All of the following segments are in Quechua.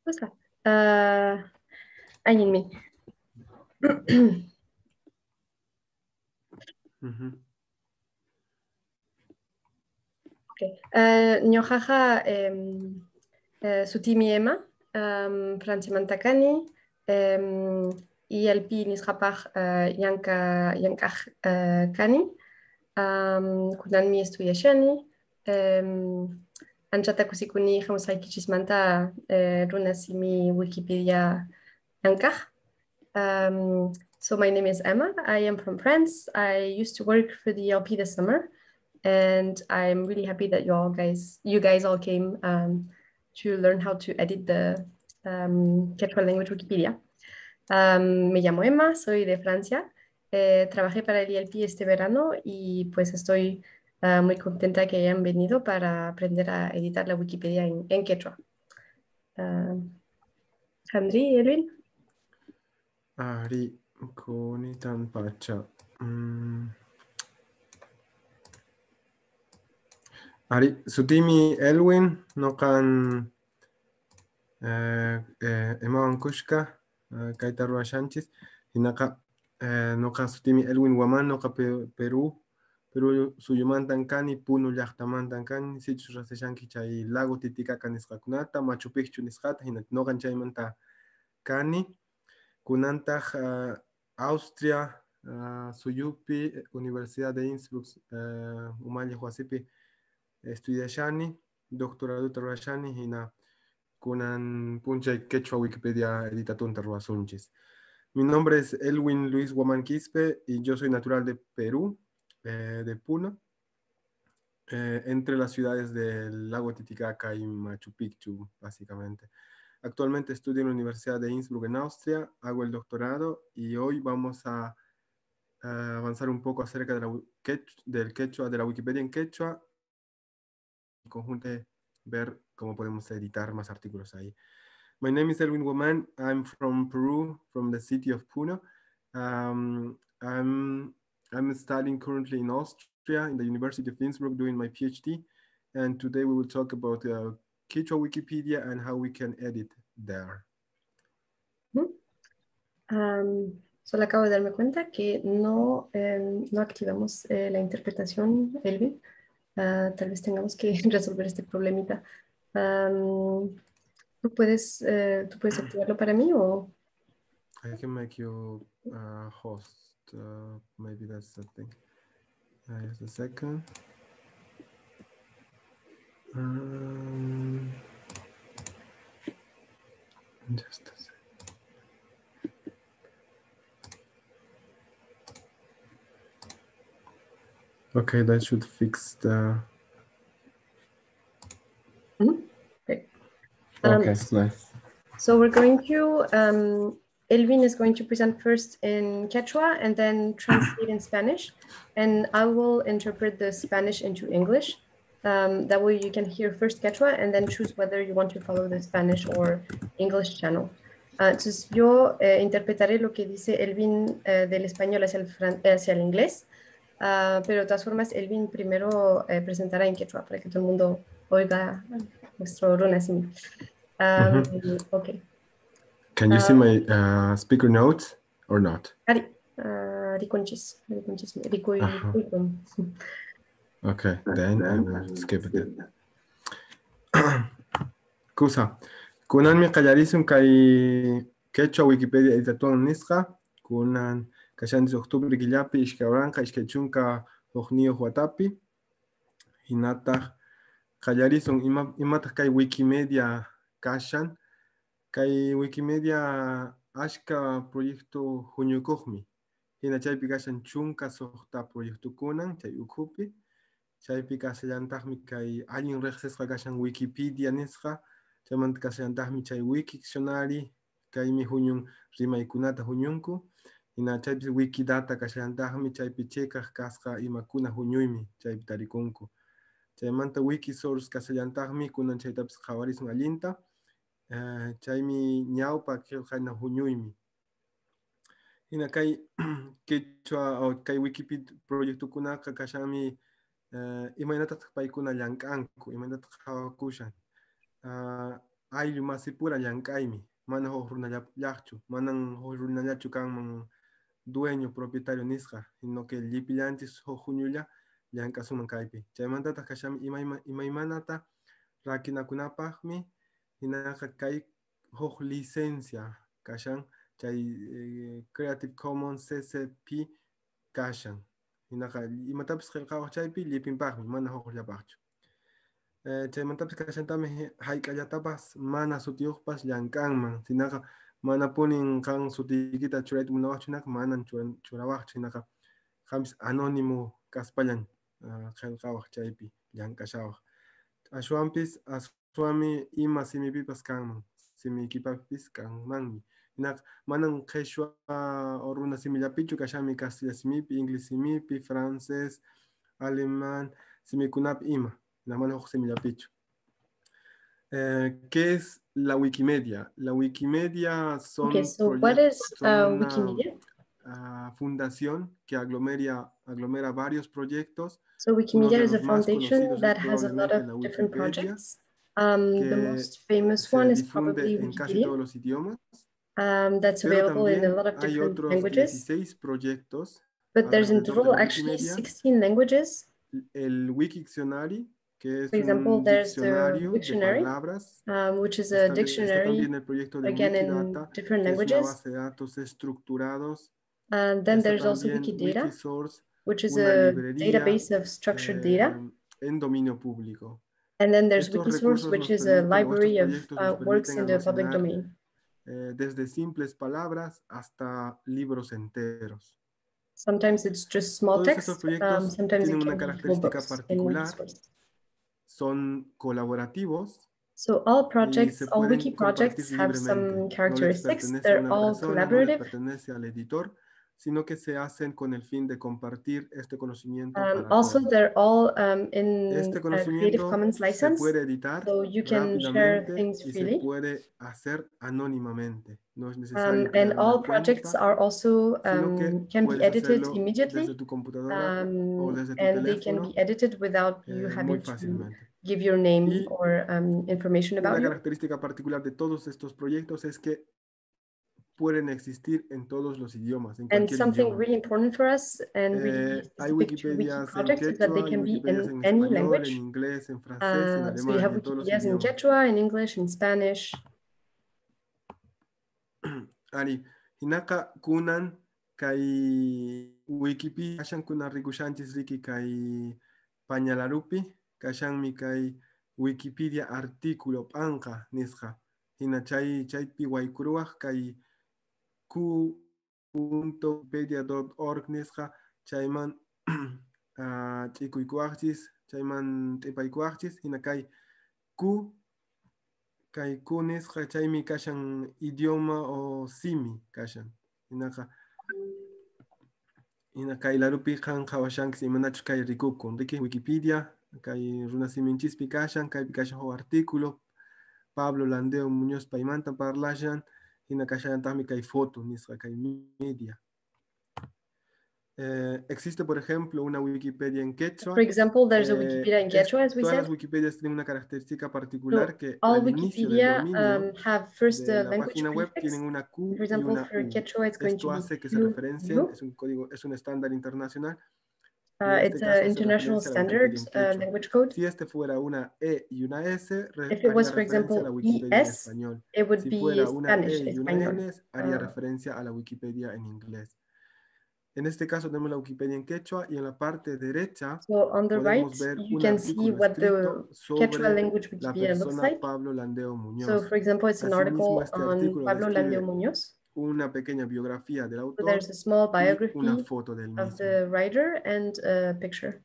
Kusa. Allinmi. Okay. Ñuqaqa sutimi Emma, Franciamanta kani, ELP nisqapaq llank'aq kani, kunanmi estudiashani, anchata kusikuni hamusqaykichismanta runa simi Wikipedia llank'aq. So my name is Emma, I am from France. I used to work for the ELP this summer, and I'm really happy that you guys all came to learn how to edit the Quechua language Wikipedia. Me llamo Emma, soy de Francia. Trabajé para el ELP este verano y pues estoy muy contenta que hayan venido para aprender a editar la Wikipedia en Quechua. Andri, Elwin. Ari, kunitan pacha. Ari, sutimi Elwin, noqan emawan kushka, kayta ruwashanchis, hinaqa noqa sutimi Elwin Waman, noqa Perú suyumantan kani, Puno llaqtamantan kani, sichus riqsishanki chay lago Titicaca nisqakunata, Machu Picchu nisqata, hina noqan chaymanta kani. Kunantaq Austria suyupi, Universidad de Innsbruck, umalliq wasipi estudiashani, doctoraduta ruwashani, hina kunan p'unchay Quechua Wikipedia editatunta ruwasunchis. Mi nombre es Elwin Luis Guamán Quispe y yo soy natural de Perú, de Puno, entre las ciudades del lago Titicaca y Machu Picchu, básicamente. Actualmente estudio en la Universidad de Innsbruck en Austria, hago el doctorado y hoy vamos a avanzar un poco acerca de del quechua, de la Wikipedia en quechua, y conjunto ver cómo podemos editar más artículos ahí. My name is Elwin Guaman. I'm from Peru, from the city of Puno. I'm studying currently in Austria, in the University of Innsbruck, doing my PhD. And today we will talk about Quechua Wikipedia and how we can edit there. Solo acabo de darme cuenta que no activamos la interpretación, Elwin. Tal vez tengamos que resolver este problemita. ¿Tú puedes activarlo para mí o? I can make you host. Maybe that's the thing. Just a second. Just a second. Okay, that should fix the. Okay. Okay, nice. So we're going to, Elwin is going to present first in Quechua and then translate in Spanish, and I will interpret the Spanish into English. That way you can hear first Quechua and then choose whether you want to follow the Spanish or English channel. Entonces yo interpretaré lo que dice Elwin del español hacia el inglés. Pero de todas formas, Elwin primero presentará en quechua para que todo el mundo oiga nuestro runasimi. Okay. Can you see my speaker notes or not? Rikunchis. Okay, then I will skip it. Kusa. Kunanmi qallarisun kay Quechua Wikipedia editatuan nisqa. Kunan kashanchis octubre killapi 2021 watapi. Hinataq qallarisun imataq kay Wikimedia kashan. Kay Wikimedia ashka proyecto huñukuqmi. Hina chaypi kashan 16 proyectokunan chay ukhupi. Chaypi kashallantaqmi kay allin riqsisqa kashan Wikipedia nisqa. Chaymanta kashallantaqmi chay Wikictionary, kaymi huñun rimaykunata huñunku. Hina chaypi Wikidata kashallantaqmi chaypi chekaq kasqa imakuna huñuymi chaypi tarikunku. Chaymanta Wikisource kashallantaqmi kunan chaytapis qhawarisun allinta. Chaymi ñawpa qillqana huñuymi. Hina kay Quechua o kay Wikipedia proyectokunaqa kashanmi imaynatataq paykuna llank'anku, imaynatataq qhawakushan. ayllu masipura llank'aymi, mana huk runallaqchu, manan huk runallachu kanman dueño propietario nisqa, sino que llipillanchis huk huñulla llank'asuman kaypi. Chaymantataq kashanmi imaymanata rakinakunapaqmi, hinaqa kay huk licencia kashan, chay Creative Commons CCP kashan. Hinaqa imatapis qillqawaq chaypi llipinpaqmi, mana hukllapaqchu. Chaymantapis kashantami hayk'allatapas mana sutiyuqpas llank'anman, hinaqa mana punin qan sutiykita churayta munawaqchu, hinaqa manan churawaqchu, hinaqa qampis anónimo kaspallan qillqawaq chaypi llank'ashawaq. Ashwanpis aswanmi ima simipipas kanman, simiykipapis kanmanmi. Hinaqa manan qheshwa o runa simillapichu kashanmi castilla simipi, inglés simipi, francés, alemán, simikunapi ima. Mana huk simillapichu. ¿Qué es la Wikimedia? La Wikimedia son Okay, so what is Wikimedia? Fundación que aglomera varios proyectos. So Wikimedia is a foundation that has a lot of different projects. The most famous one is probably en casi Wikipedia. Todos los idiomas. That's available in a lot of different languages. Proyectos but there's in total actually 16 languages. El Wikiccionary, que es For example, un there's the diccionario de Wiktionary, palabras. Which is a Está dictionary, también el proyecto de again, in Wikidata, different que es una languages. base de datos estructurados. And then Está there's also también Wikidata, Wikisource, which is una a librería, database of structured data. En dominio público. And then there's Estos Wikisource, recursos which nos is a permiten, o estos library of proyectos nos works permiten in the public almacenar, domain. Desde simples palabras hasta libros enteros. Sometimes it's just small Todos estos text, proyectos sometimes it tienen una can be whole característica books in particular. Wikisource. Son colaborativos. So all Y projects, se all pueden wiki projects compartir have some libremente. No les characteristics. pertenece a They're una all persona, no les collaborative. pertenece al editor, sino que se hacen con el fin de compartir este conocimiento para Also, todos. they're all in Este a Creative conocimiento Commons se license, puede editar so you can share rápidamente things y se freely. puede hacer anónimamente. No es necesario And crear una all projects cuenta, are also sino que can be puedes edited hacerlo immediately, desde tu computadora o desde tu and they can teléfono, be edited without you muy having to fácilmente. give your name Y or information una about you. característica particular de todos estos proyectos es que pueden existir en todos los idiomas, en And cualquier something idioma. really important for us and really Hay specific to wiki Wikipedias en projects is that they quechua, hay can be Wikipedias in en any español, language. en inglés, en francés, en So you alemán, have en todos los Wikipedias in idiomas. Quechua, in English, in Spanish. Ari, hinaka kunan kay Wikipedia, kashan kunan rikushanchis riki kay pañalarupi, kashanmi kay Wikipedia artículo p'anqa nisqa. Hina chay chaypi waykuruwaq kay q.wikipedia.org nisqa chayman ch'ikuykuwaqchis, chayman t'ipaykuwaqchis, hina kay q kay q nisqa chaymi kashan idioma o simi kashan. Hinaqa hina kay larupi qan qhawashanchis imanachus kay rikukun, riki Wikipedia kay runasiminchispi kashan, kaypi kashan huk artículo Pablo Landeo Muñoz paymanta parlashan, hina kashallantaqmi kay foto nisqa kay media. Existe, por ejemplo, una Wikipedia en quechua. For example, there's a Wikipedia in quechua, as we Todas said. las Wikipedias tienen una característica particular So, que all al inicio del Wikipedia, dominio have first de the la language página web prefix. tienen una Q For example, y una for U. Quechua, it's going Esto to be hace que se Q, referencien, U. es un código, es un estándar internacional. Y en este It's caso an hace international referencia a la Wikipedia standard en quechua. language code. Si este fuera una E y una S, If it was, haría for referencia a example, la Wikipedia en ES, español. it would Si be fuera una Spanish, E y una español. N, haría referencia a la Wikipedia en inglés. En este caso tenemos la Wikipedia en quechua y en la parte derecha So on the right, podemos ver you un can see artículo what the escrito Quechua sobre language la Wikipedia looks persona like. Pablo Landeo Muñoz. So, for example, it's an Asimismo, article este on artículo Pablo Landeo describe Muñoz. una pequeña biografía del So autor there's a small y una biography foto del of mismo. the writer and a picture.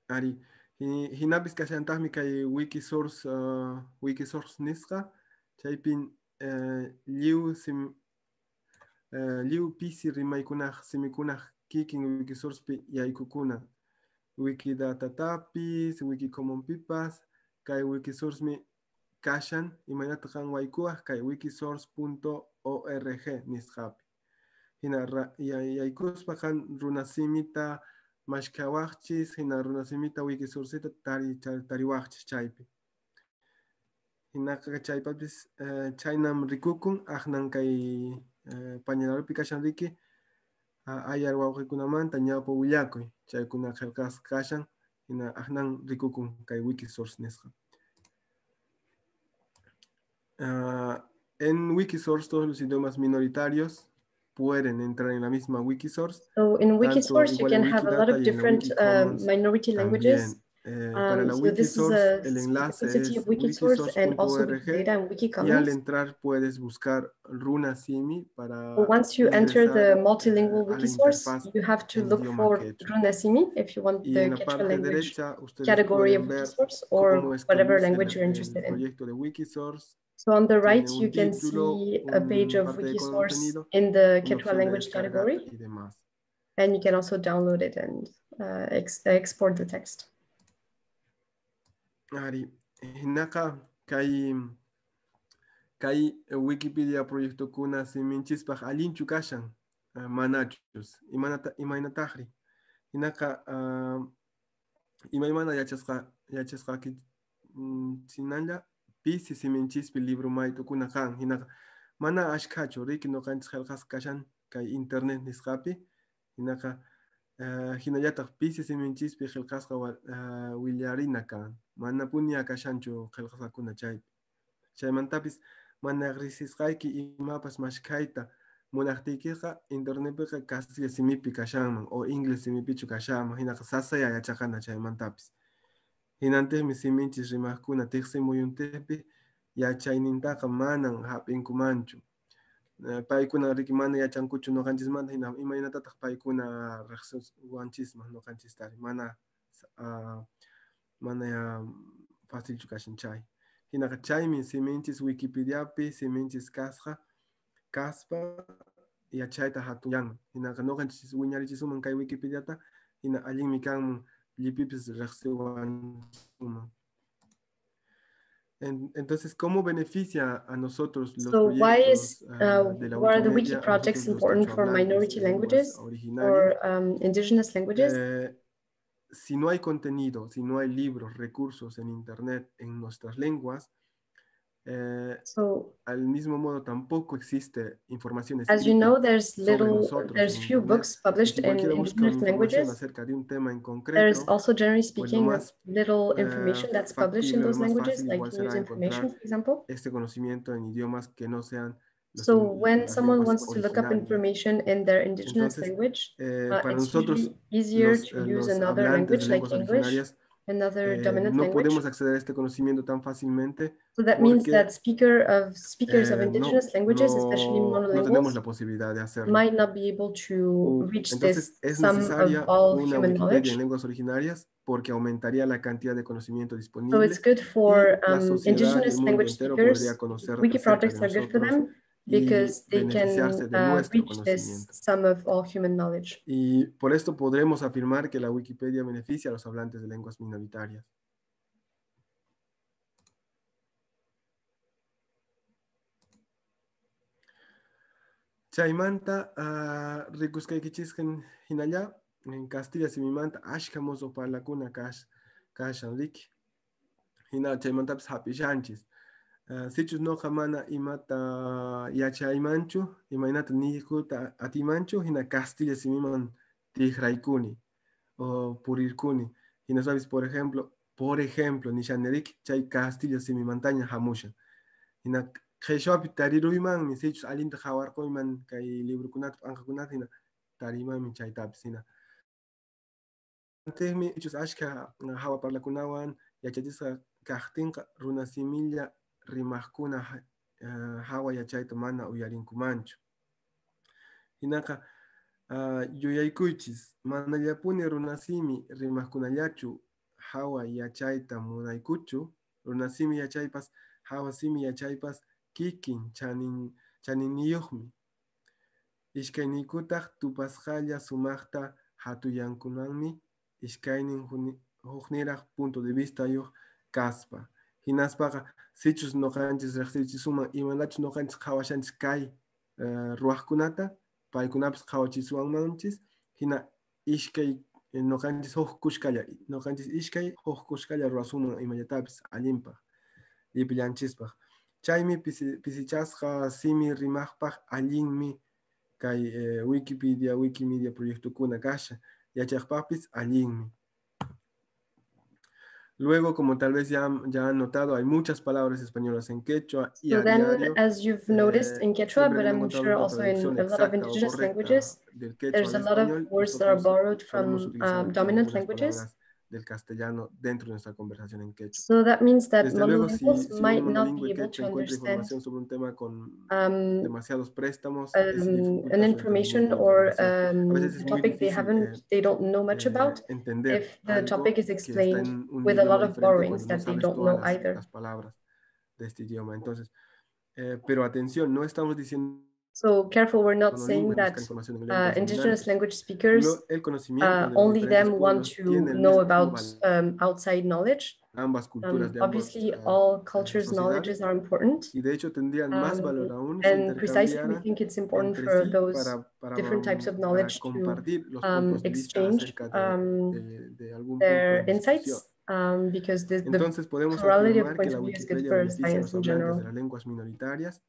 Ari, hinapis kashantaqmi kay Wikisource, Wikisource nisqa, chaypin lliw sim, lliw pisi rimaykunaq simikunaq kikin Wikisourcepi yaykukuna. Wikidatatapis, Wikicommonpipas, kay Wikisourcemi kashan imaynata qan waykuwaq kay wikisource.org nisqapi. Hina yaykuspa qan runasimita Mashkhawaqchis hina runasimita Wikisourceta tariwaqchis chaypi. Hinaqa chaypapis chaynam rikukun aqnan kay pañanarupi kashan riki ayar wawqikunamanta ñawpa willakuy chaykuna qillqasqa kashan hina aqnan rikukun kay Wikisource nisqa. En Wikisource todos los idiomas minoritarios pueden entrar en la misma Wikisource. So in Wikisource you can have a lot of different minority languages. Para la So this is Wikisource, a el enlace specificity es of Wikisource and also wikisource.org Wikidata and y al Wikicommons. entrar puedes buscar Runasimi para But once you enter the ingresar multilingual a la Wikisource, interfaz you have to en look idioma for quechua. Runasimi if you want Y the en la Quechua parte language derecha ustedes category pueden of ver Wikisource or cómo es que whatever luce language you're el interested in. proyecto de Wikisource. So on the right, Tiene un you can título, see a page un of parte de Wikisource contenido, in the una Quechua opción de language descargar category. y demás. And you can also download it and export the text. Ari, hinaqa kay Wikipedia proyectokuna siminchispaq allinchu kashan, manachus, imaynataqri. Hinaqa imaymana yachasqaki sinalla pisi siminchispi libro mayt'ukuna kan, hinaqa mana ashkhachu riki nuqanchis qillqasqa kashan kay internet nisqapi, hinaqa hinallataq pisi siminchispi qillqasqa willarina kan, manapuni akashanchu qillqasqakuna chaypi. Chaymantapis mana riqsisqayki imapas mashkhayta munaqtiykiqa internetpiqa kastilla simipi kashanman o ingles simipichu kashanman, hinaqa sasaya yachaqana chaymantapis. Hinantinmi siminchis rimaqkuna tiqsimuyuntinpi yachaynintaqa manan hap'inkumanchu. Paykuna riki mana yachankuchu nuqanchismanta, hina imaynatataq paykuna riqsiwanchisman nuqanchistari, mana facilchu kashan chay. Hinaqa chaymi siminchis Wikipediapi siminchis kasqa kaspa yachayta hatunyanman. Hinaqa nuqanchis wiñarichisuman kay Wikipediata, hina allinmi kanman llipipis riqsiwanchisuman. Entonces, ¿cómo beneficia a nosotros los So why is, proyectos, de la why are the wiki Wikimedia, a projects nosotros los important for quechuahablantes minority de lenguas languages originarias? or indigenous languages? Si no hay contenido, si no hay libros, recursos en internet en nuestras lenguas, So, al mismo modo tampoco existe información as you escrita know, there's sobre little, nosotros there's en few internet. books published Si in cualquiera busca indigenous información languages. acerca de un tema en There's concreto, also, generally pues lo speaking, más, little information that's published in factible, lo those más languages, fácil like igual news será information, encontrar for example. este conocimiento en idiomas que no sean los So when las someone lenguas wants to look up originarias. information in their indigenous Entonces, language, para it's nosotros, usually easier to use los another hablantes de language like lenguas English, originarias, another dominant no language. podemos acceder a este conocimiento tan fácilmente So that means porque, that speakers of indigenous languages, especially no tenemos monolinguals, la posibilidad de hacerlo. might not be able to reach Entonces, this es sum of necesaria all una human Wikipedia knowledge. en lenguas originarias porque aumentaría la cantidad de conocimiento So disponible it's good y for la sociedad y el indigenous mundo language entero speakers. podría conocer Wiki acerca de projects are good for nosotros them y because they can beneficiarse de nuestro reach this conocimiento. sum of all human knowledge. Y por esto podremos afirmar que la Wikipedia beneficia a los hablantes de lenguas minoritarias. Chaymanta, rikusqaykichisqin hinalla, en Castilla simimanta ashka mozo parlakuna kashan riki. Hina chaymantapis hap'ishanchis. Sichus noqa mana imata yachaymanchu, imaynata niykuta atimanchu, hina Castilla simiman tikraykuni o purirkuni. Hinaspapis, por ejemplo, nishanerik chay Castilla simimantaña hamushan. Hina qhishwapi tariruymanmi, sichus allinta qhawarquyman kay librukunata, p'anqakunata, hina tarimanmi chaytapis. Hina antesmi sichus ashka hawa parlakunawan yachachisqa kaqtinqa runasimilla rimaqkuna hawa yachayta mana uyarinkumanchu. Hinaqa, yuyaykuychis, manallapuni runasimi rimaqkunallachu hawa yachayta munaykuchu, runasimi yachaypas, hawa simi yachaypas kikin chaniniyuqmi. Iskayniykutaq tupasqalla sumaqta hatuyankunanmi iskaynin hukniraq punto de vista yuq kaspa. Hinaspaqa sichus noqanchis riqsichisuman imanachus noqanchis qhawashanchis kay ruwaqkunata, paykunapis qhawachisuwanmanchis, hina Noqanchis huk kushkalla, noqanchis ishkay huk kushkalla ruwasunman imallatapis allinpaq, llipillanchispaq. Chaymi pisichasqa simi rimaqpaq allinmi kay Wikipedia, Wikimedia proyectokuna kashan, yachaqpaqpis allinmi. Luego, como tal vez ya han notado, hay muchas palabras españolas en quechua y So a then, diario, as you've noticed in Quechua, siempre but han I'm encontrado sure una also in traducción a lot of exacta o indigenous correcta languages, del quechua there's al a lot of español. words that are Nosotros borrowed solemos from utilizar dominant algunas languages. palabras del castellano dentro de nuestra conversación en quechua. So that means that Desde luego, si, monolinguals si un might not be monolingüe able quechua to encuentra understand información sobre un tema con demasiados préstamos, es dificulta an su information entendimiento de la or información. A veces a es muy topic they difícil haven't, they don't know much about entender if the algo topic is que está explained en un with a idioma lot of diferente borrowings cuando no that they sabes don't todas know either. las palabras de este idioma. Entonces, pero atención, no estamos diciendo So careful, we're not saying monolingüe busca that información en lenguas indigenous dominantes. language speakers, El conocimiento de los only diferentes them want pueblos to tiene el know mismo about valor. outside knowledge. Ambas culturas de ambas, Obviously, all cultures' sociedades. knowledges are important. Y de hecho tendrían más valor aún si And precisely we intercambiaran think it's important entre for sí those para, different types of para knowledge to compartir los puntos de vista exchange acerca de algún punto their en discusión. insights, because the Entonces podemos plurality of afirmar que points la of view is good Wikipedia for beneficia a science los in hablantes de general. las lenguas minoritarias.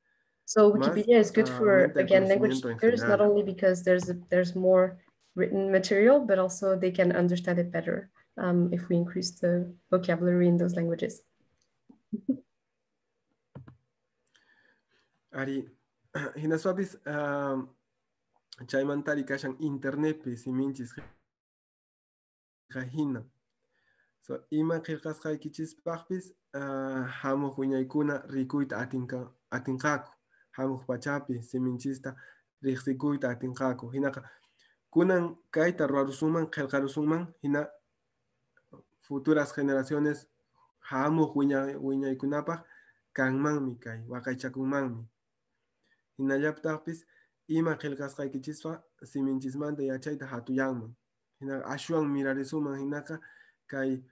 So Más Wikipedia is good for, aumenta el again, language conocimiento en speakers, not general. only because there's more written material, but also they can understand it better if we increase the vocabulary in those languages. Ari, hinaspapis chaymantari kashan internetpi siminchis hina. So ima qillqasqaykichispaqpis hamuq wiñaykuna rikuyta atinqaku, hamuq pachapi siminchista riqsikuyta atinqaku. Hinaqa kunan kayta ruwarusunman, qillqarusunman, hina futuras generaciones hamuq wiñaykunapaq kanmanmi kay, waqaychakunmanmi. Hinallaptaqpis ima qillqasqaykichispa siminchismanta yachayta hatuyanman. Hina ashwan mirarisuman hinaqa kay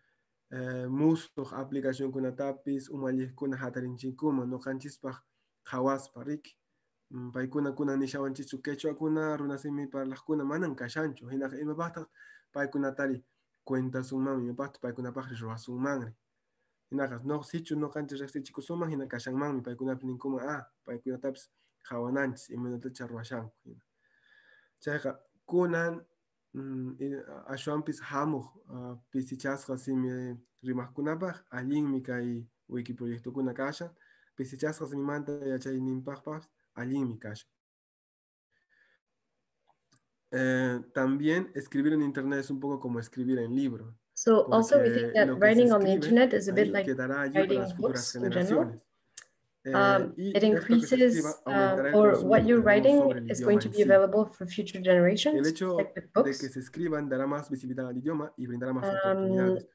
musuq aplicacionkunatapis umalliqkuna hatarinchikuman noqanchispaq qhawaspa riki. Paykuna kunan nishawanchischu quechuakuna runasimi parlaqkuna manan kashanchu. Hinaqa imapaqtaq paykunatari cuentasunmanmi, imapaqtaq paykunapaqri ruwasunmanri. Hinaqa no sichu noqanchis riqsichikusunman hina kashanmanmi paykunapi ninkuman paykunatapis qhawananchis imaynatacha ruwashanku hina. Chayqa kunan ashwanpis hamuq pisichasqa simi rimaqkunapaq allinmi kay wiki proyectokuna kashan, pisichasqa simimanta yachayninpaqpas allinmi kashan. También escribir en internet es un poco como escribir en libro. So also we think Porque that lo que se writing on the escribe internet is a bit ahí like quedará allí para writing las futuras books in general. generaciones. Y It esto que se increases, escriba aumentará el or what conocimiento you're que tenemos writing sobre el is going idioma to en be sí. available for future El generations, hecho like with de books. que se escriban dará más visibilidad al idioma y brindará más oportunidades.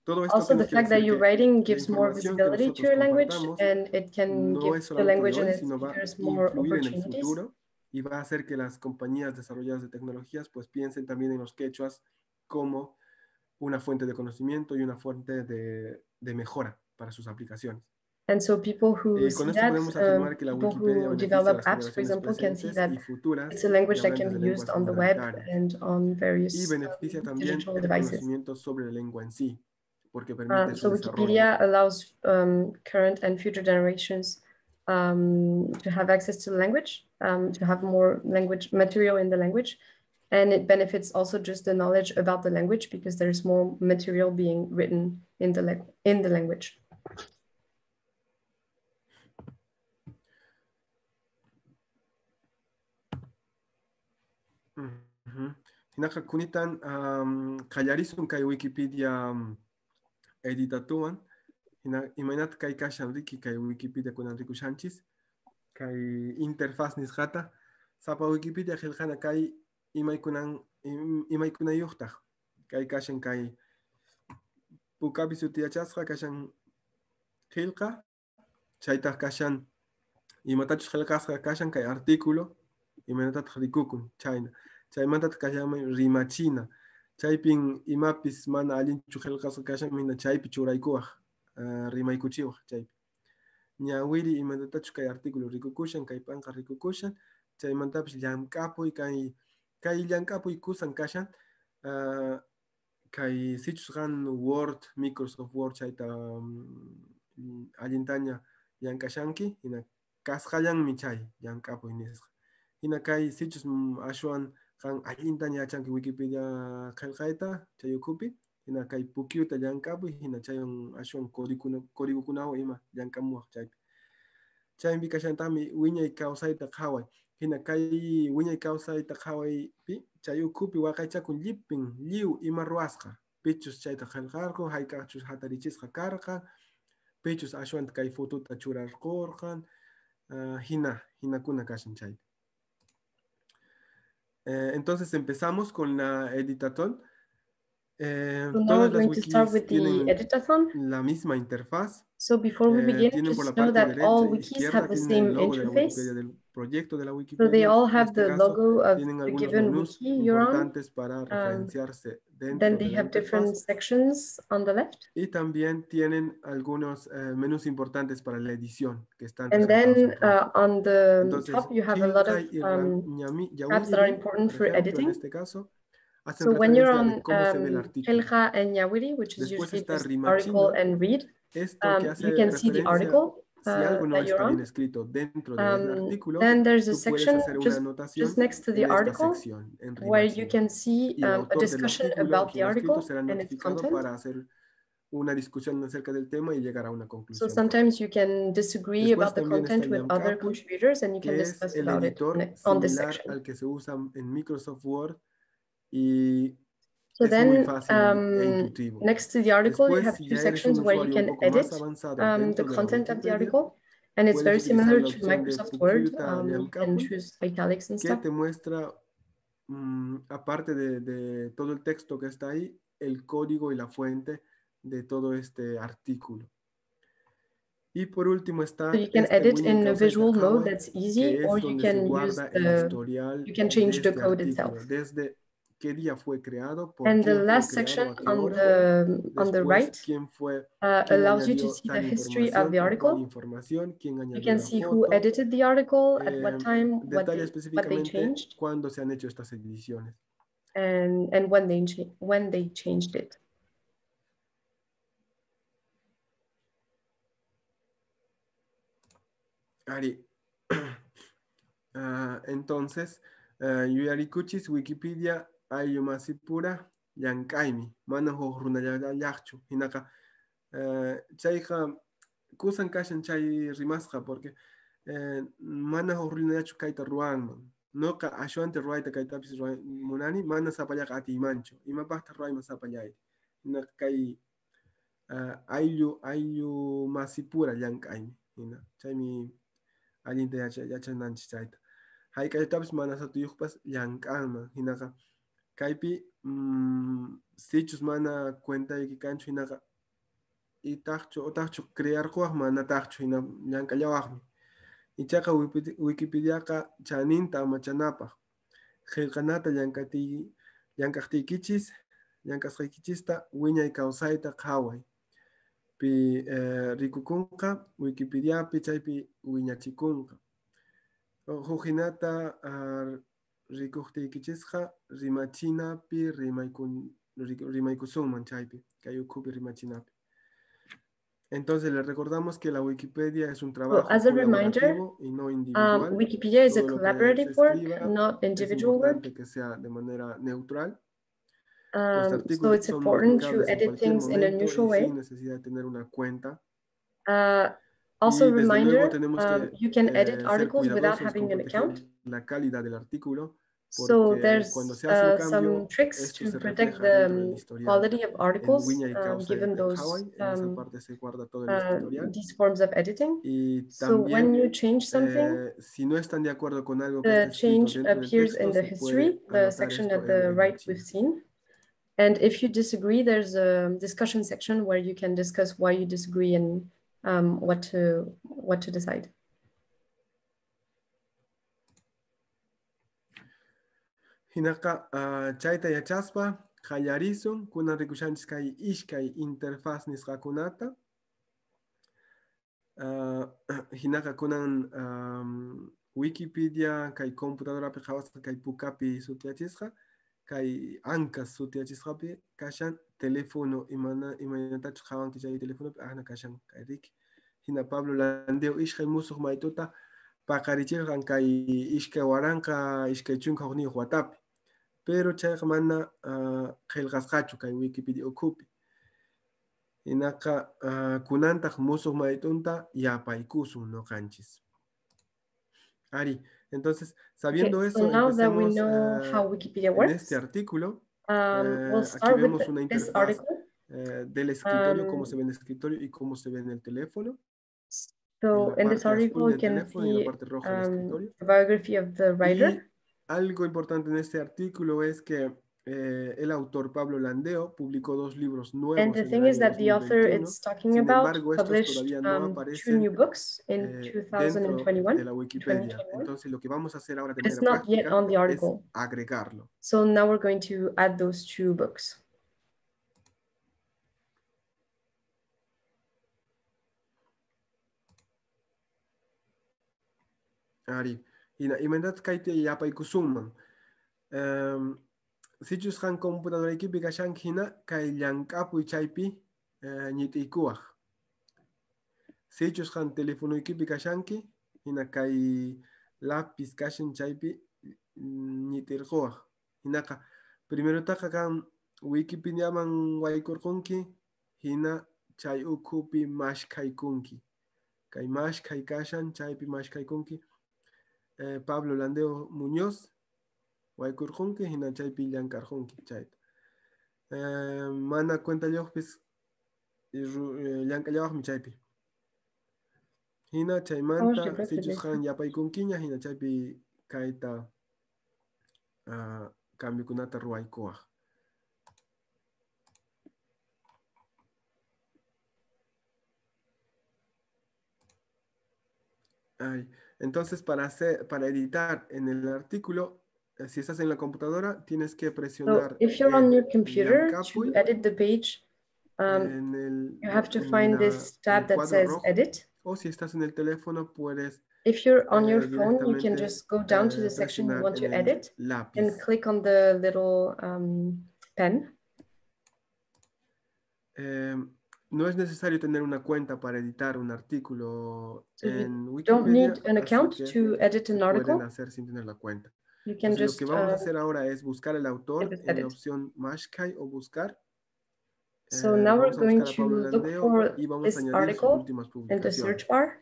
Todo esto Also, que the nos quiere fact that decir you're que writing la gives more información que visibility to nosotros your language, compartamos and it can no give es the solamente de language and hoy, its sino va a speakers more influir en el opportunities. futuro y va a hacer que las compañías desarrolladas de tecnologías pues piensen también en los quechuas como una fuente de conocimiento y una fuente de mejora para sus aplicaciones. And so people who see Con esto that, podemos afirmar que la people Wikipedia who beneficia a develop las apps, for generaciones example, can see presentes that y futuras it's a language de that can hablantes de be used lenguas on the web minoritarias. and on various Y beneficia también digital el devices. conocimiento sobre la lengua en sí, porque permite su So desarrollo. Wikipedia allows current and future generations to have access to the language, to have more language material in the language. And it benefits also just the knowledge about the language because there's more material being written in the language. Hinaqa kunitan qallarisun kay Wikipedia editatuwan. Hina imaynata kay kashan riki kay Wikipedia kunan rikushanchis kay interfaz nisqata sapa Wikipedia qillqana kay imaykunayuqtaq kay kashan kay pukapi sutiyachasqa kashan qillqa chaytaq kashan imatachus qillqasqa kashan kay artículo imaynatataq rikukun chayna chaymantataq kashanman rimachina chaypin imapis mana allinchu qillqasqa kashan hina chaypi churaykuwaq rimaykuchiwaq chaypi ñawiri imaynatachus kay artículo rikukushan kay panqa rikukushan chaymantapis llamk'apuy kay llank'apuy kusan kashan Kay sichus qan Word, Microsoft Word chayta allintaña llank'ashanki, hina kasqallanmi chay llank'apuy nisqa. Hina kay sichus ashwan qan allintaña yachanki Wikipedia qillqayta chay ukhupi, hina kay pukyuta llank'apuy, hina chaywan ashwan códigokunawan ima llank'amuwaq chaypi. Chaypi kashantaqmi wiñay kawsayta qhaway. Hina kay wiñay kawsayta qhawaypi chay ukhupi waqaychakun llipin lliw ima ruwasqa, pichus chayta qillqarqun, hayk'aqchus hatarichisqa karqan, pichus ashwanta kay fotota churarqurqan, hina hinakuna kashan chaypi. Entonces empezamos con la editatón. So now Todas we're las going to start wikis with the tienen editathon. la misma interfaz. So before we begin, Tienen por la just know parte that derecha all e wikis izquierda have the tienen same el logo de la interface. Wikipedia, del proyecto de la So they Wikipedia. all En have este the caso, logo of tienen the algunos given menús wiki you're on. importantes para referenciarse dentro Then de they la have different interfaz. sections on the left. Y también tienen algunos menús importantes para la edición que están And resaltados then en rojo. on the Entonces, top, you have a lot of Qillqay y tabs that are Ñawiri, important por for ejemplo, en editing. este caso, hacen So when you're referencia de on cómo se ve el artículo. Qillqa and Ñawiri, which is Después usually está just Rimachina, article and read, esto que hace you can see the referencia article si algo no that you're está bien on. escrito dentro del artículo, Then there's a tú puedes section hacer una anotación just next to the en esta article sección, en where you Rimachina. can see Y el a autor del discussion artículo, about the quien ha escrito, article será and its notificado content. para hacer una discusión acerca del tema y llegar a una So conclusión. sometimes you can disagree Después about the también está content with other Llamkapuy, contributors and you can que es discuss el about it editor on this similar section. al que se usa en Microsoft Word y So es muy then, fácil e intuitivo. next to the article, you Después, have si two ya eres sections un where you usuario un can poco más edit avanzado the dentro de la content of the Wikipedia, article. And it's puedes very utilizar similar la to opción de Microsoft Word Pukyuta and Llamkapuy, choose italics and que stuff. te muestra, aparte de todo el texto que está ahí, el código y la fuente de todo este artículo. Y por último está So you can este edit Wiñay in a Kawsayta visual mode Qhaway, that's easy, que es or you donde se can use guarda el the, historial you can de change the este code artículo, itself. desde qué día fue creado, por And the quién fue last creado, section a qué hora, on the después, right, quién fue, quién allows you to añadió see the tal history of información the o cuál article. información, quién You añadió can la see who foto, edited the article, at what time, detalla what they específicamente changed, cuándo se han hecho estas ediciones. and when they changed it. Ari. Entonces, yuyarikuchis Wikipedia ayllumasipura llank'aymi, mana huk runallaqchu. Hinaqa, chayqa kusan kashan chay rimasqa, porque mana huk runallachu kayta ruwanman. Noqa ashwanta ruwayta kaytapis munani, mana sapallaqa atiymanchu. Imapaqtaq ruwayman sapallayta. Hinaqa kay ayllumasipura llank'aymi. Hina chaymi allinta yachananchis chayta. Hayk'allatapis mana satuyuqpas llank'anman. Hinaqa kaypi sichus mana cuentayki kanchu hinaqa itaqchu otaqchu crearquwaq manataqchu hina llank'allawaqmi. Ichaqa Wikipediaqa chaninta amachanapaq qillqanata llank'aqtiykichis llank'asqaykichista wiñay kawsayta qhaway. Pi rikukunqa Wikipediapi chaypi wiñachikunqa. Huk hinata rikuqtiykichisqa rimachinapi rimaykusunman chaypi, kay ukhupi rimachinapi. Entonces les recordamos que la Wikipedia es un trabajo So, as a reminder, colaborativo y no individual. Wikipedia is a Todo lo que collaborative se work, escriba not es individual work. importante que sea de manera neutral. Los So artículos it's son important to modificables en edit cualquier things in a momento neutral y way. sin necesidad de tener una cuenta. Also Y desde luego reminder, tenemos que, you can edit ser articles without cuidadosos con having an proteger account. la calidad del artículo, So porque there's cuando se hace un cambio, some tricks esto to se protect refleja the dentro del historial. quality of En articles, Wiñay Kawsay given de those, Qhaway, en esa parte se guarda todo el historial. these forms of editing. Y So when también, you change something, si no están de acuerdo con algo que the está escrito change dentro del appears texto, in the se puede history, the anotar section esto at en the right we've Rimachina. seen. And if you disagree, there's a discussion section where you can discuss why you disagree and what to decide. Hinaqa, chayta yachaspa qallarisun kunan rikushanchis kay ishkay interfaz nisqakunata. Hinaqa kunan Wikipedia kay computadorapi qhawasqa kay pukapi sutiyachisqa. Kay ankas sutiyachisqapi kashan teléfono imaynatachus qhawanki chay telefonopi ahna kashan kay riki. Hina Pablo Landeo ishkay musuq maytuta paqarichirqan kay 2021 watapi. Pero chayqa mana qillqasqachu kay Wikipedia ukhupi. Hinaqa kunantaq musuq maytunta yapaykusun noqanchis. Ari, entonces, sabiendo okay, eso, so now that we empecemos know how Wikipedia en works, este artículo. We'll Aquí start with vemos una this interfaz article. Del escritorio, cómo se ve en el escritorio y cómo se ve en el teléfono. So En la in this parte azul article, you del can teléfono y en la see parte roja del escritorio. the biography of the writer. Y algo importante en este artículo es que el autor Pablo Landeo publicó dos libros nuevos And the en el thing año is that the author 2021. it's talking Sin about embargo, estos published todavía no two aparecen, new books in dentro 2021. de la Wikipedia. 2021. Entonces, lo que vamos a hacer ahora de It's manera not yet práctica on the es article. agregarlo. So now we're going to add those two books. Ari, imaynataq kayta yapaykusunman. Sichus qan computadoraykipi kashanki hina kay llank'apuy chaypi ñit'iykuwaq. Sichus qan telefonoykipi kashanki hina kay lápiz kashan chaypi ñit'irquwaq. Hinaqa primerotaqa qan Wikipediaman waykurqunki hina chay ukhupi mashkhaykunki. Kay mashkhay kashan chaypi mashkhaykunki. Pablo Landeo Muñoz waykurqunki hina chaypi llank'arqunki chayta. Mana cuentayuqpis llank'allawaqmi chaypi. Hina chaymanta Oh, sichus qan yapaykunkiña hina chaypi kayta cambiokunata ruwaykuwaq. Ay, entonces para editar en el artículo, si estás en la computadora, tienes que So presionar if you're on en your computer to Llank'apuy, edit the page, en el, you have to en find la, this en tab el that cuadro says rojo. edit. O si estás en el teléfono, puedes If you're on your phone, you can directamente, just go down to the section you presionar want to en el edit and lápiz. click on the little pen. No es necesario tener una cuenta para editar un artículo So you en don't Wikipedia, need an así account que to edit se an pueden article. hacer sin tener la cuenta. You can Entonces, lo just, que vamos a hacer ahora es buscar el autor edit, en la edit. opción Mashkai o buscar. So now we're Vamos a going buscar a Pablo to look Landeo for y vamos a this añadir sus article últimas in the publicaciones. search bar.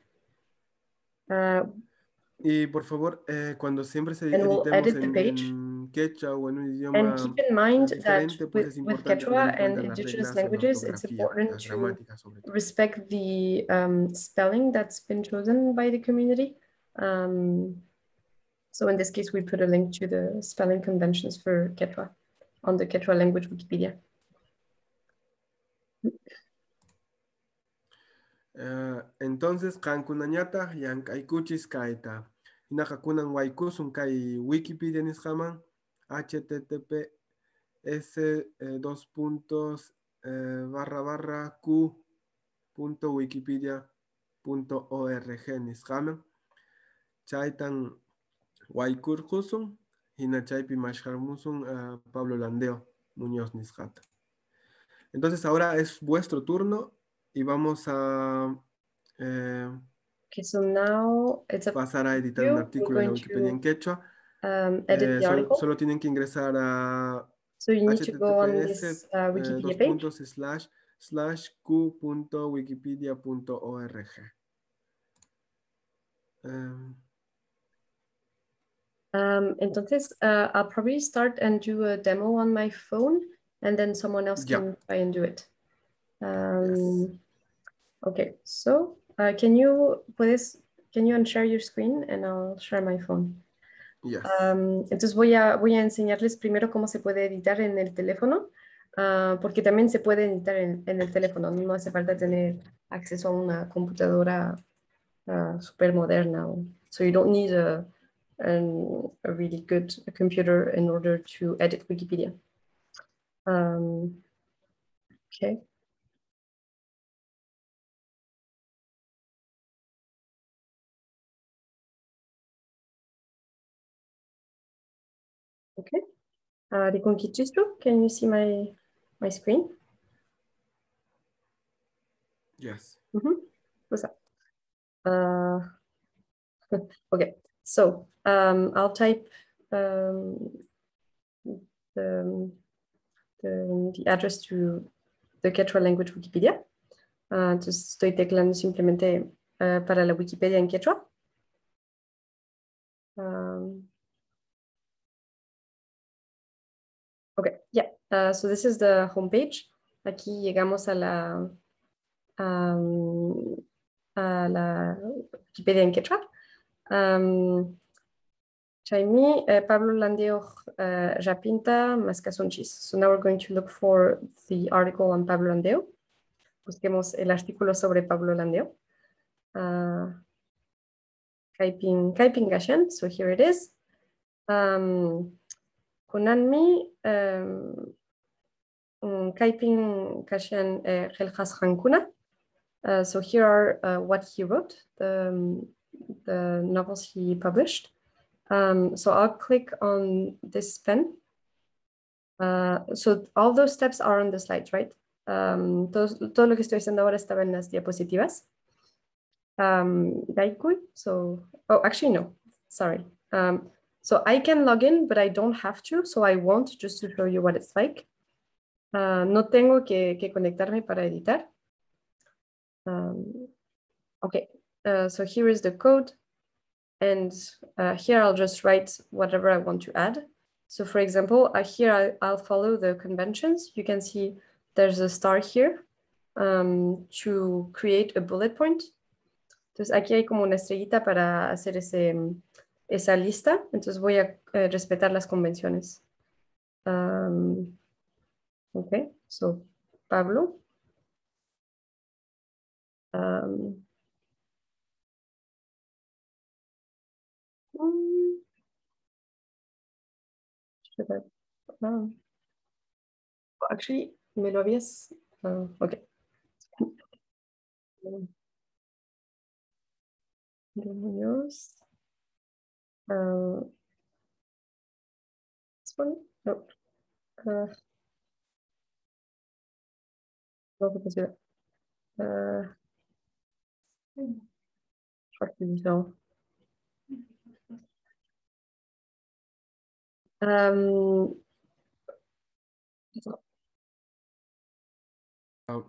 Y por favor, cuando siempre se And we'll editemos edit the page. en quechua o en un And idioma keep in mind that diferente, pues es with importante Quechua tener en cuenta and las indigenous reglas de la languages, it's ortografía, important la to gramática sobre todo. respect the spelling that's been chosen by the community. So in this case, we put a link to the spelling conventions for Quechua on the Quechua language Wikipedia. Entonces, qankunañataq llank'aykuchis kayta. Hinaqa kunan waykusun kay Wikipedia nisqaman H T T P S, dos puntos, barra barra Q punto wikipedia punto org nisqaman. Chaytan waykurqusun, hina chaypi mashkarmusun, Pablo Landeo Muñoz nisqata. Entonces ahora es vuestro turno y vamos a Okay, so now it's up pasar a editar to un you. artículo en la We're going Wikipedia en to, quechua. Edit the article. Solo tienen que ingresar a So you need to go on H T T P S, this Wikipedia dos page. puntos slash, slash q punto wikipedia punto org. Entonces, I'll probably start and do a demo on my phone, and then someone else can try and do it. Yes. Okay, so can you, puedes, can you unshare your screen and I'll share my phone? Yes. Entonces voy a enseñarles primero cómo se puede editar en el teléfono, porque también se puede editar en el teléfono, no hace falta tener acceso a una computadora super moderna. So you don't need a really good computer in order to edit Wikipedia. Okay. Okay. Rikunkichischu, can you see my screen? Yes. What's up? Okay, so I'll type the address to the Quechua language Wikipedia. Entonces estoy teclando simplemente para la Wikipedia en Quechua. Okay, yeah. So this is the homepage. Aquí llegamos a la Wikipedia en Quechua. Chaymi, Pablo Landeo Rapinta Maskasunchis. So now we're going to look for the article on Pablo Landeo. Busquemos el artículo sobre Pablo Landeo. Kaipin Kashan, so here it is. Kunanmi Kaipin Kashan Qillqasqankuna. So here are what he wrote, the novels he published. So I'll click on this pen. So all those steps are on the slides, right? Todo lo que estoy haciendo ahora estaba en las diapositivas. So, oh, actually, no, sorry. So I can log in, but I don't have to, so I won't, just to show you what it's like. No tengo que conectarme para editar. Okay, so here is the code. And here I'll just write whatever I want to add. So for example, here I'll follow the conventions. You can see there's a star here to create a bullet point. Entonces aquí hay como una estrellita para hacer esa lista. Entonces voy a respetar las convenciones. Okay, so Pablo. Actually, me lo habías. Okay. This one? No. Je crois que c'est différent.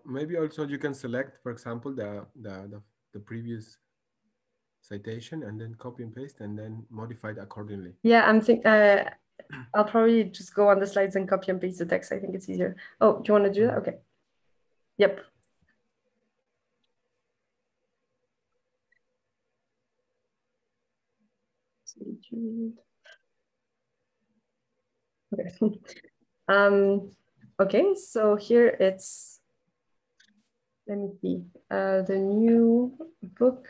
Maybe also you can select, for example, the previous citation and then copy and paste and then modify it accordingly. Yeah, I'm think I'll probably just go on the slides and copy and paste the text. I think it's easier. Oh, do you want to do that? Okay. Yep. Okay. Okay, so here it's, let me see, the new book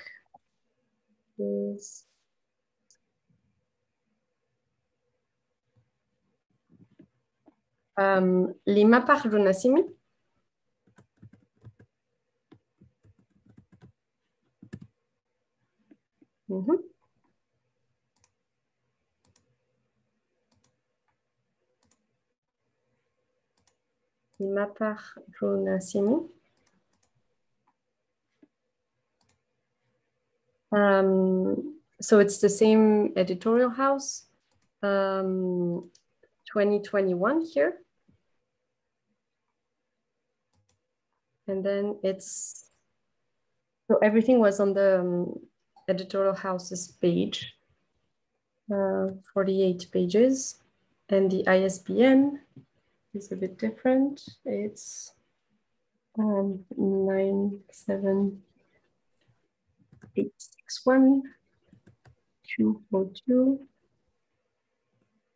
is Limapaq Runasimi. Mm-hmm. Limapaq Runasimi. So it's the same editorial house, 2021 here. And then it's, so everything was on the editorial house's page, 48 pages. And the ISBN is a bit different. It's 978 6 1 2 4 2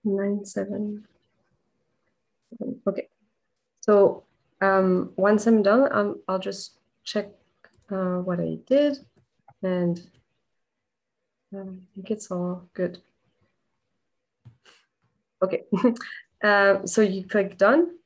9 7. Okay, so once I'm done, I'll just check what I did, and I think it's all good. Okay, so you click done.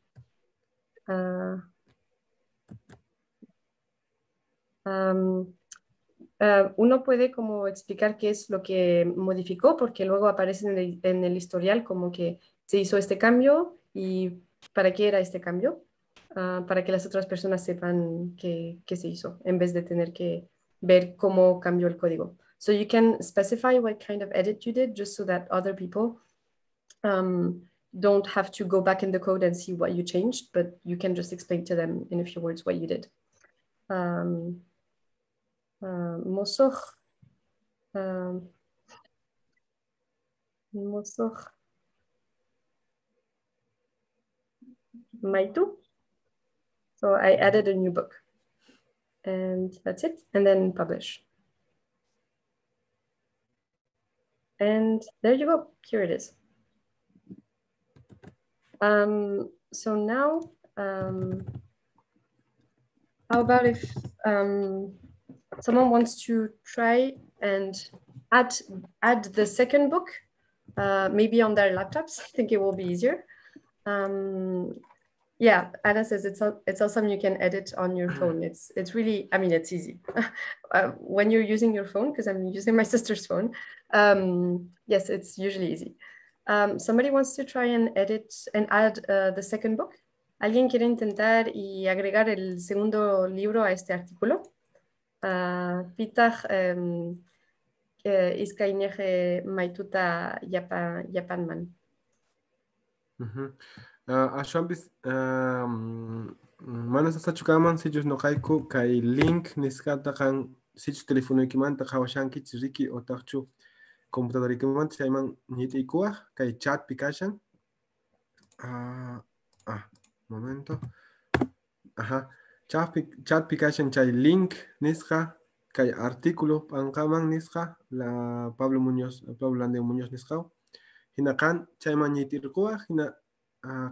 Uno puede como explicar qué es lo que modificó, porque luego aparece en el historial como que Se hizo este cambio y para qué era este cambio, para que las otras personas sepan qué se hizo, en vez de tener que ver cómo cambió el código. So you can specify what kind of edit you did just so that other people don't have to go back in the code and see what you changed, but you can just explain to them in a few words what you did. Mosoq mosoq maytu. So I added a new book and that's it. And then publish. And there you go, here it is. So now, how about if someone wants to try and add the second book, maybe on their laptops? I think it will be easier. Yeah, Anna says it's awesome. You can edit on your phone. It's really, I mean, it's easy when you're using your phone, because I'm using my sister's phone. Yes, it's usually easy. Somebody wants to try and edit and add the second book. ¿Alguien quiere intentar y agregar el segundo libro a este artículo? Pitaq iskay ñeqe maytuta yapanman. Ashwanpis mana sasachu kanman sichus noqayku kay link nisqata qan sichus telefonoykimanta qhawashankichis riki otaqchu computadoraykimanta chayman ñit'iykuwaq kay chatpi kashan. Momento. Ajá. Chatpi kashan chay link nisqa kay artículo p'anqaman nisqa la Pablo Muñoz, Pablo Landeo Muñoz nisqa. Hina qan chayman ñit'irquwaq hina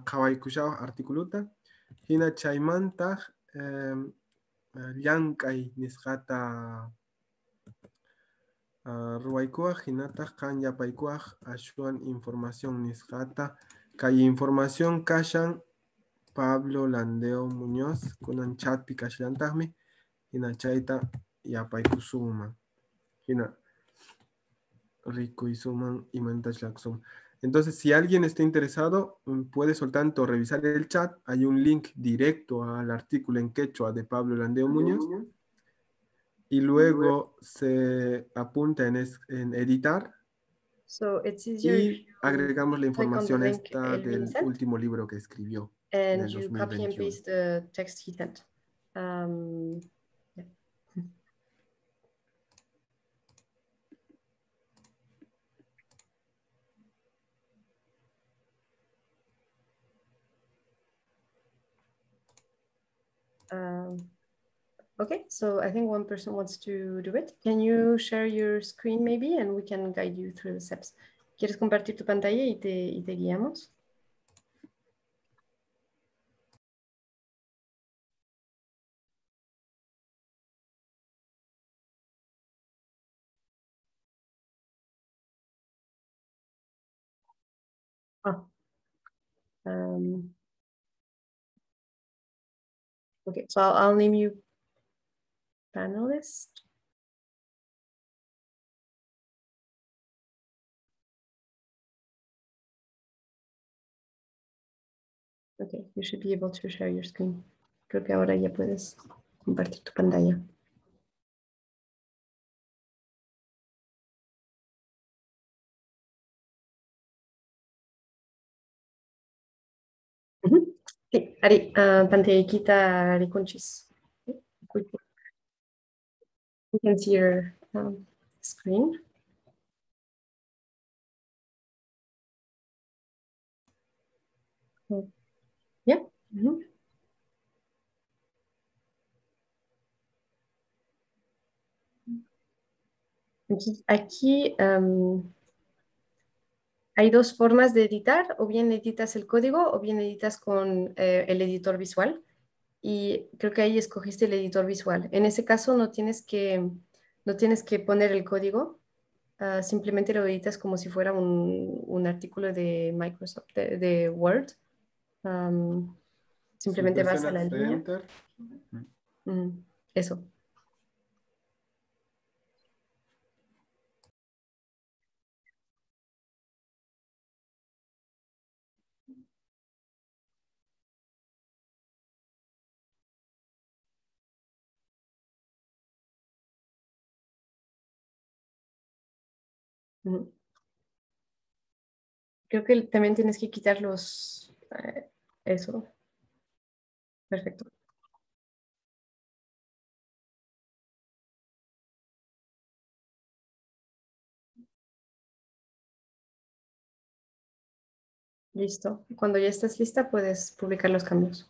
qhawaykushawaq articuluta hina chaymantaq llank'ay nisqata ruwaykuwaq hinataq qan yapaykuwaq ashwan información nisqata kay información kashan Pablo Landeo Muñoz kunan chatpi kashallantaqmi hina chayta yapaykusunman hina rikuysuman imantachlaqsuman. Entonces, si alguien está interesado, puede tanto revisar el chat. Hay un link directo al artículo en quechua de Pablo Landeo Muñoz. Y luego se apunta en editar. So it's easier y agregamos la información link esta del sent, último libro que escribió en and el you copy and 2021. paste the text he sent. Yeah. Okay, so I think one person wants to do it. Can you share your screen maybe, and we can guide you through the steps? ¿Quieres compartir tu pantalla y te guiamos? Ah. Okay, so I'll name you panelist. Okay, you should be able to share your screen. Creo que ahora ya puedes compartir tu pantalla. Sí, Ari, pantallaykita rikunchis. You can see your screen. Yeah. Mm-hmm. Entonces, aquí hay dos formas de editar, o bien editas el código o bien editas con el editor visual. Y creo que ahí escogiste el editor visual. En ese caso no tienes que poner el código, simplemente lo editas como si fuera un artículo de Microsoft, de Word. Simplemente vas a la línea. Eso. Ujú. Creo que también tienes que quitar los... eso. Perfecto. Listo. Cuando ya estés lista, puedes publicar los cambios.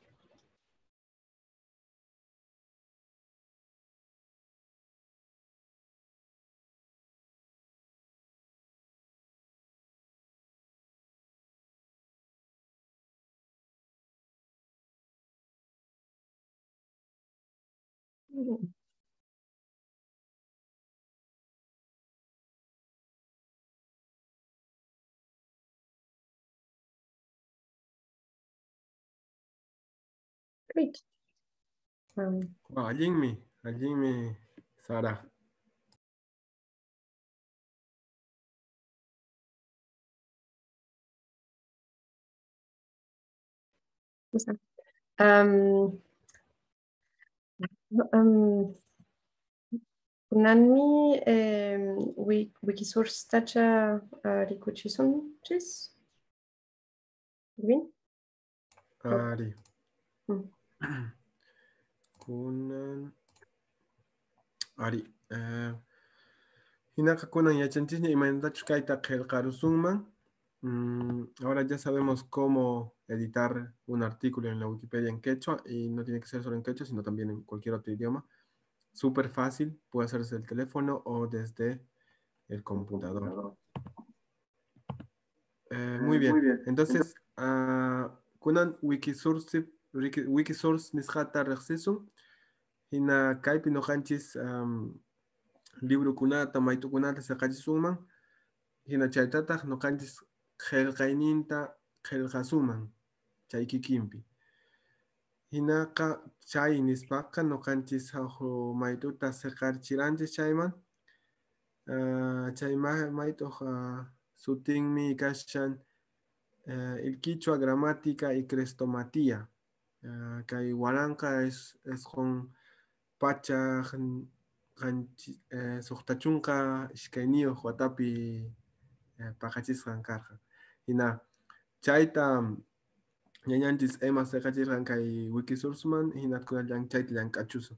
Great. Allinmi, Sara. Kunanmi Wikisource tacha rikuchisunchis. Bien. Ari. Kunan ari hinaqa kunan yachanchisña imaynatachus kayta qillqarusunman. Ahora ya sabemos cómo editar un artículo en la Wikipedia en quechua, y no tiene que ser solo en quechua, sino también en cualquier otro idioma. Súper fácil, puede hacerse desde el teléfono o desde el computador. Muy bien. Entonces, kunan Wikisource nisqata riqsisun. Hina kaypi nuqanchis librukunata, maytukunata siqachisunman. Hina chaytataq nuqanchis qillqayninta qillqasuman chay kikinpi. Hinaqa chay nispaqa nuqanchis huk maytuta siqarchiranchis chayman. Chay maytuq sutinmi kashan el Quichua Gramática y Crestomatía. Kay waranqa isqun pachaq suqta chunka iskayniyuq watapi paqachisqan karqan. Hina chayta ñañanchis Emma siqachirqan kay Wikisourceman, hina kunallan chayta llank'achusun.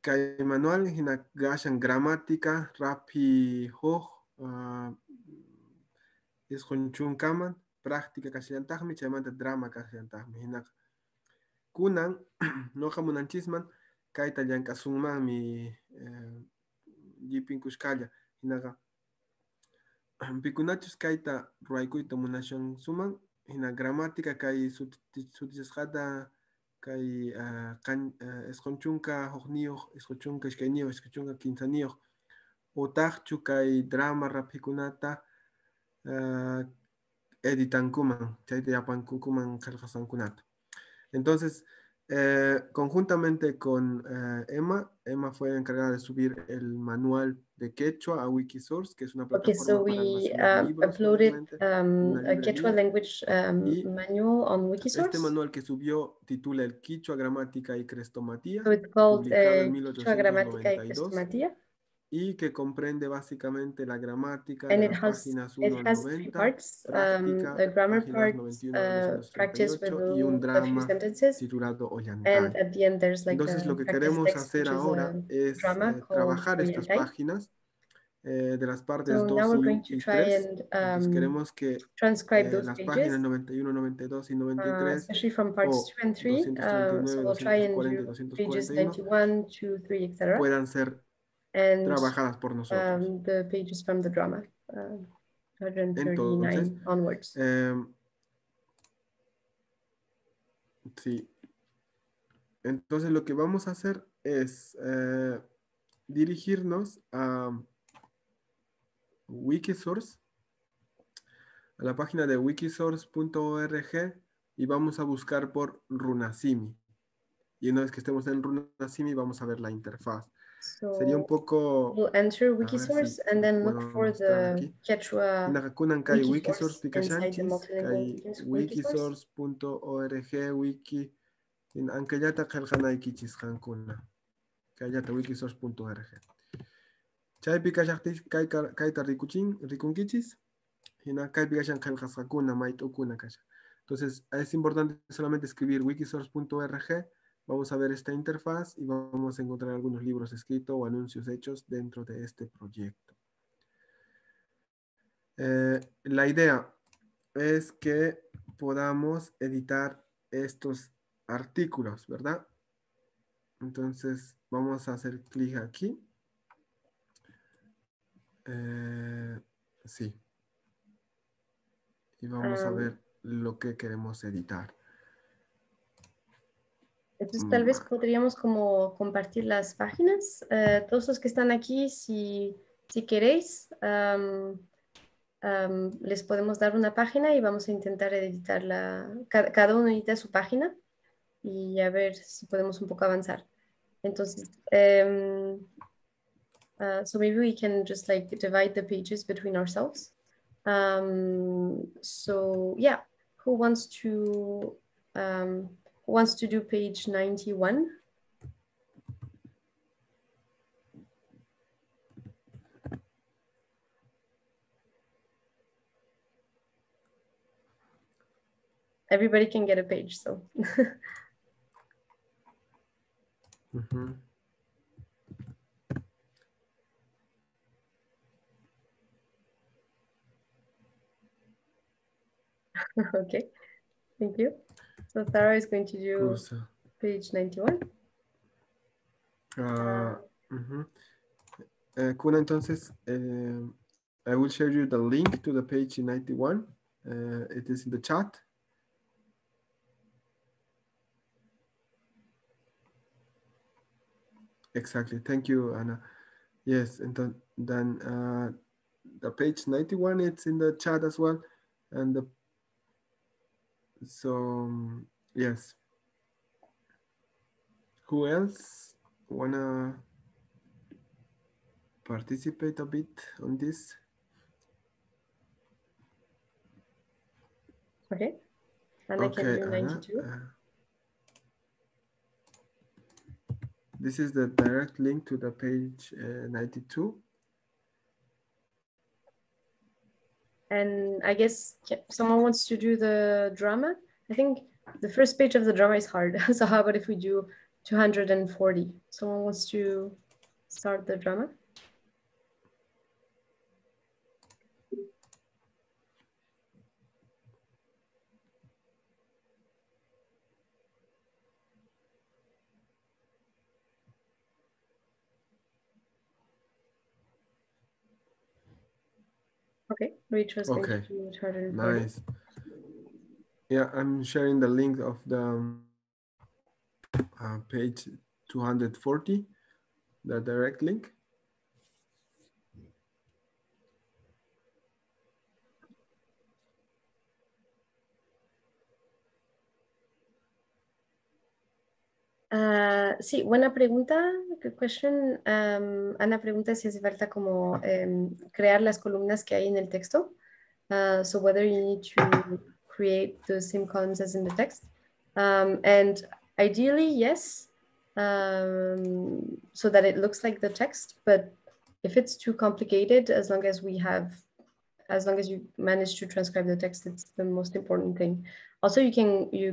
Kay manual hina kashan gramática rapi huk isqun chunkaman, práctica kashallantaqmi, chaymanta drama kashallantaqmi. Hinaqa kunan noqa munanchisman kayta llank'asunmanmi llipinkushkalla. Hinaqa pikunachus kayta ruwaykuyta munashansuman, hina gramática kay sutichisqata kay isqun chunka hukniyuq, isqun chunka iskayniyuq, isqun chunka kimsaniyuq utaqchu kay drama raphikunata editankuman, chayta yapankuman qillqasqankunata. Entonces, conjuntamente con Emma, Emma fue encargada de subir el manual de Quechua a Wikisource, que es una plataforma Okay, so para we almacenar libros, uploaded básicamente, una a Quechua librería. language Y manual on Wikisource. Este manual que subió titula el Quichua Gramática y Crestomatía, So it's called, publicado en Quichua Gramática y 1892, Crestomatía. y que comprende básicamente la gramática And de it las has, páginas it 1 al has three 90, parts, práctica, the grammar páginas part, 91 al practice with 238 y un a few drama sentences, titulado and Ollantay. at the end there's like Entonces, a lo que practice queremos text, hacer which is ahora a es drama called trabajar estas Ollantay. páginas de las partes So now 2 we're going to y try 3. and, Entonces, queremos que transcribe those las pages, páginas 91, 92 y 93 especially from parts o 2 and 3. So 239, we'll try and 240 y do pages 241 91, 2, 3, etc. puedan ser And, trabajadas por nosotros. The pages from the drama, 139 Entonces, onwards. Sí. Entonces lo que vamos a hacer es dirigirnos a Wikisource, a la página de wikisource.org, y vamos a buscar por Runasimi. Y una vez que estemos en Runasimi vamos a ver la interfaz. So, sería un poco, we'll enter a ver Wikisource si and then look puedo for mostrar the aquí. Quechua Hinaqa kay Wikisource Wikisource inside the pikashanchis, multilingual kay Wikisource. wikisource.org wiki, ankallata qillqanaykichis qankuna. Kayllata wikisource.org. Chaypi kashaqtiyki kayta rikunkichis, hina kaypi kashan qillqasqakuna, mayt'ukuna kashan. Entonces, es importante solamente escribir wikisource.org. Vamos a ver esta interfaz y vamos a encontrar algunos libros escritos o anuncios hechos dentro de este proyecto. La idea es que podamos editar estos artículos, ¿verdad? Entonces, vamos a hacer clic aquí. Sí. Y vamos a ver lo que queremos editar. Entonces, tal vez podríamos como compartir las páginas. Todos los que están aquí, si queréis, les podemos dar una página y vamos a intentar editarla. Cada uno edita su página y a ver si podemos un poco avanzar. Entonces, so maybe we can just like divide the pages between ourselves. So yeah, who wants to do page 91? Everybody can get a page, so. Mm-hmm. Okay, thank you. So Sarah is going to do page 91. Kuna, entonces, I will share you the link to the page 91. It is in the chat. Exactly. Thank you, Anna. Yes, and then the page 91, it's in the chat as well. And the so, yes. Who else wanna participate a bit on this? Okay. And I can do 92. This is the direct link to the page 92. And I guess someone wants to do the drama. I think the first page of the drama is hard. So how about if we do 240? Someone wants to start the drama? Okay, Rachel's going to do 240. Nice. Yeah, I'm sharing the link of the page 240, the direct link. Sí, buena pregunta. Good question. Ana pregunta si hace falta como crear las columnas que hay en el texto. So whether you need to create the same columns as in the text. And ideally, yes, so that it looks like the text. But if it's too complicated, as long as you manage to transcribe the text, it's the most important thing. Also, you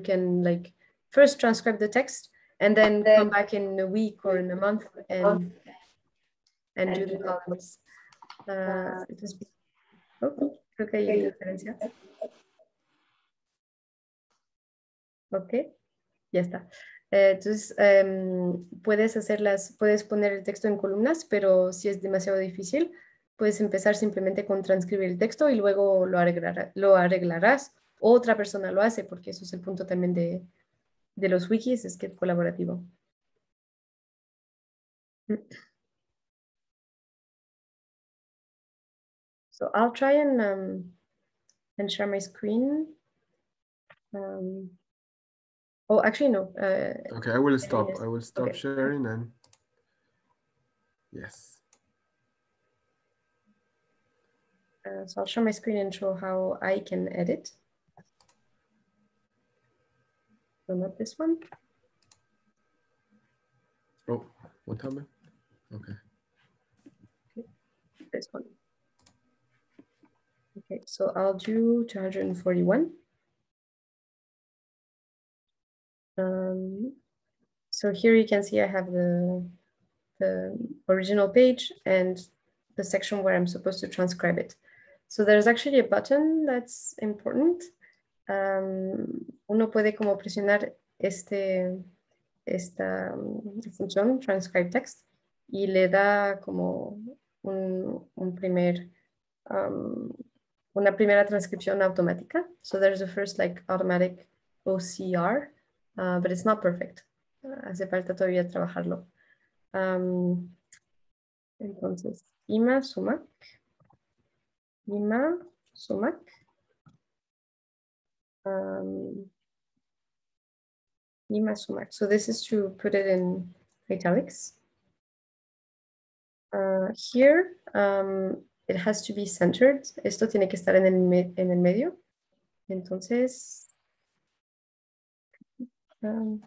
can like first transcribe the text and then come back in a week or in a month and do the columns. Oh, creo que hay interferencia. Ok, ya está. Entonces, puedes poner el texto en columnas, pero si es demasiado difícil, puedes empezar simplemente con transcribir el texto y luego lo arreglarás. Otra persona lo hace, porque eso es el punto también de los wikis, es que es colaborativo. So I'll try and share my screen. Oh, actually, no. Okay, I will stop. I will stop sharing and yes. So I'll share my screen and show how I can edit. So not this one. Oh, what happened? Okay. This one. Okay, so I'll do 241. So here you can see I have the original page and the section where I'm supposed to transcribe it. So there's actually a button that's important. Uno puede como presionar esta función, transcribe text, y le da como una primera transcripción automática. So there's a first like automatic OCR, but it's not perfect. Hace falta todavía trabajarlo. Entonces, Ima Sumac. Ima Sumac. Ima Sumac. So this is to put it in italics. Here, it has to be centered. Esto tiene que estar en el medio. Entonces, one,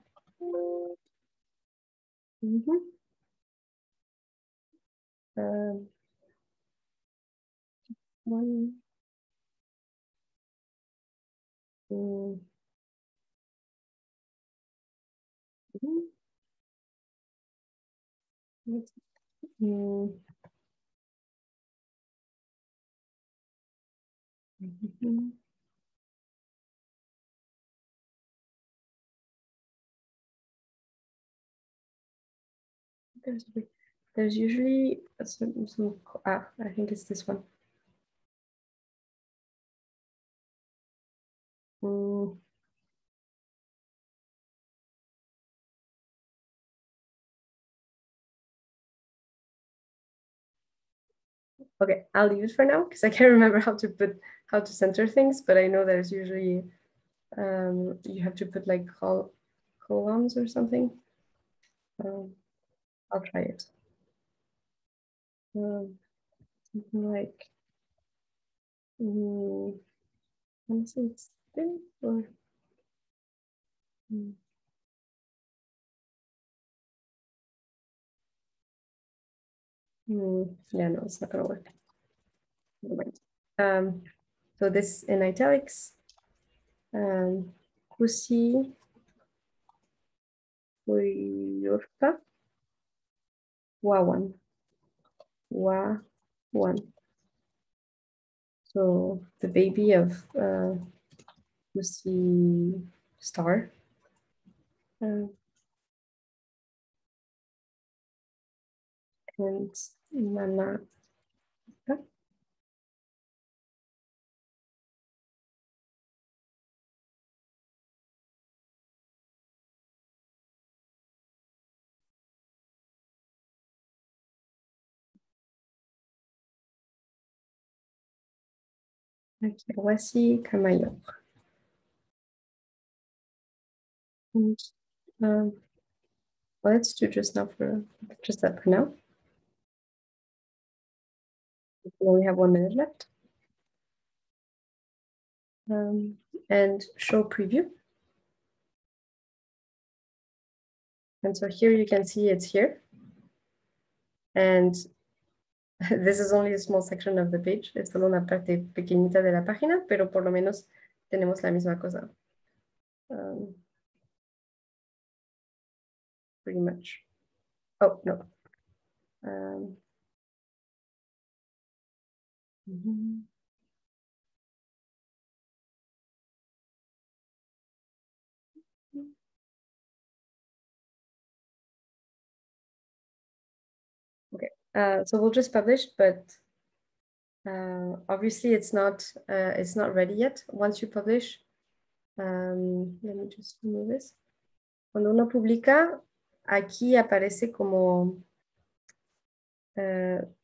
There's usually some I think it's this one. Okay, I'll leave it for now because I can't remember how to center things, but I know there's usually you have to put like columns or something. I'll try it. Something like, honestly, it's this or. Yeah, no, it's not gonna work. Never mind. So this in italics, Kusi Uyurpa Wawan. Wa-one. So the baby of Kusi Star. And Nana. Wasi Kamayor. And well, let's do just now for just that for now. We only have 1 minute left. And show preview. And so here you can see it's here. And this is only a small section of the page. Es solo una parte pequeñita de la página, pero por lo menos tenemos la misma cosa. Pretty much. Oh, no. Okay, so we'll just publish, but obviously it's not ready yet. Once you publish, let me just remove this. Cuando uno publica, aquí aparece como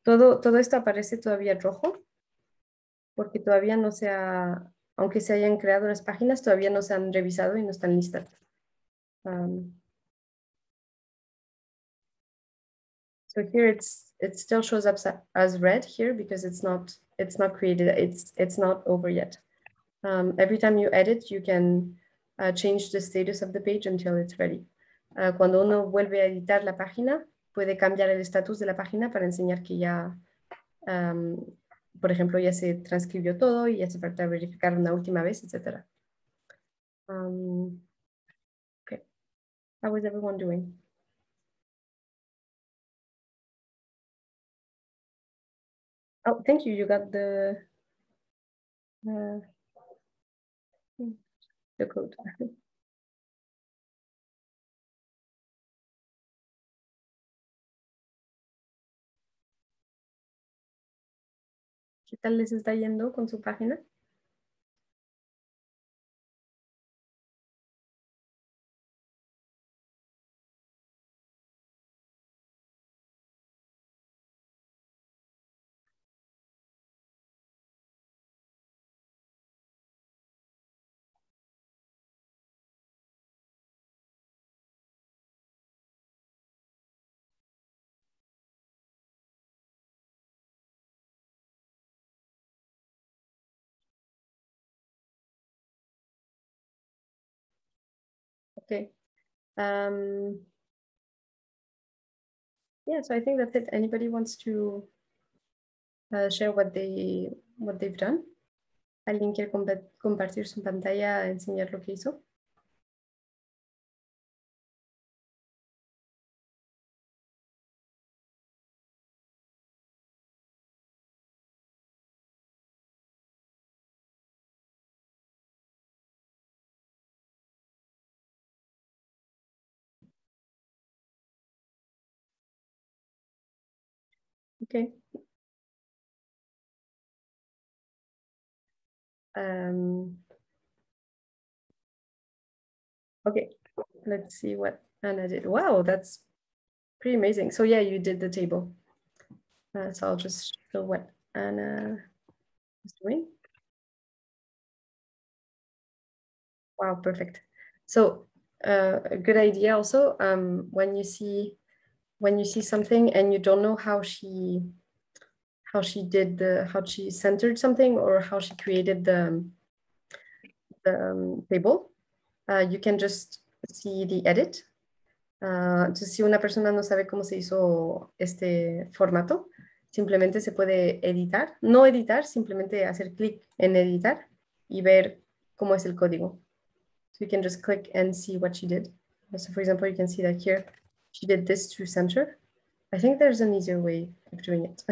todo esto aparece todavía rojo, porque todavía no se ha, aunque se hayan creado las páginas, todavía no se han revisado y no están listas. So here it still shows up as red here because it's not created, it's not over yet. Every time you edit, you can change the status of the page until it's ready. Cuando uno vuelve a editar la página, puede cambiar el estatus de la página para enseñar que ya Por ejemplo, ya se transcribió todo y hace falta verificar una última vez, etc. Okay. How is everyone doing? Oh, thank you. You got the code. ¿Qué tal les está yendo con su página? Okay. Yeah, so I think that's it. Anybody wants to share what they've done? ¿Alguien quiere compartir su pantalla, enseñar lo que hizo? Okay. Okay, let's see what Anna did. Wow, that's pretty amazing. So yeah, you did the table. So I'll just show what Anna is doing. Wow, perfect. So a good idea also, when you see something and you don't know how she centered something or how she created the table, you can just see the edit. Entonces, si una persona no sabe cómo se hizo este formato, simplemente se puede editar, no editar, simplemente hacer clic en editar y ver cómo es el código. So you can just click and see what she did. So for example, you can see that here, she did this to center. I think there's an easier way of doing it.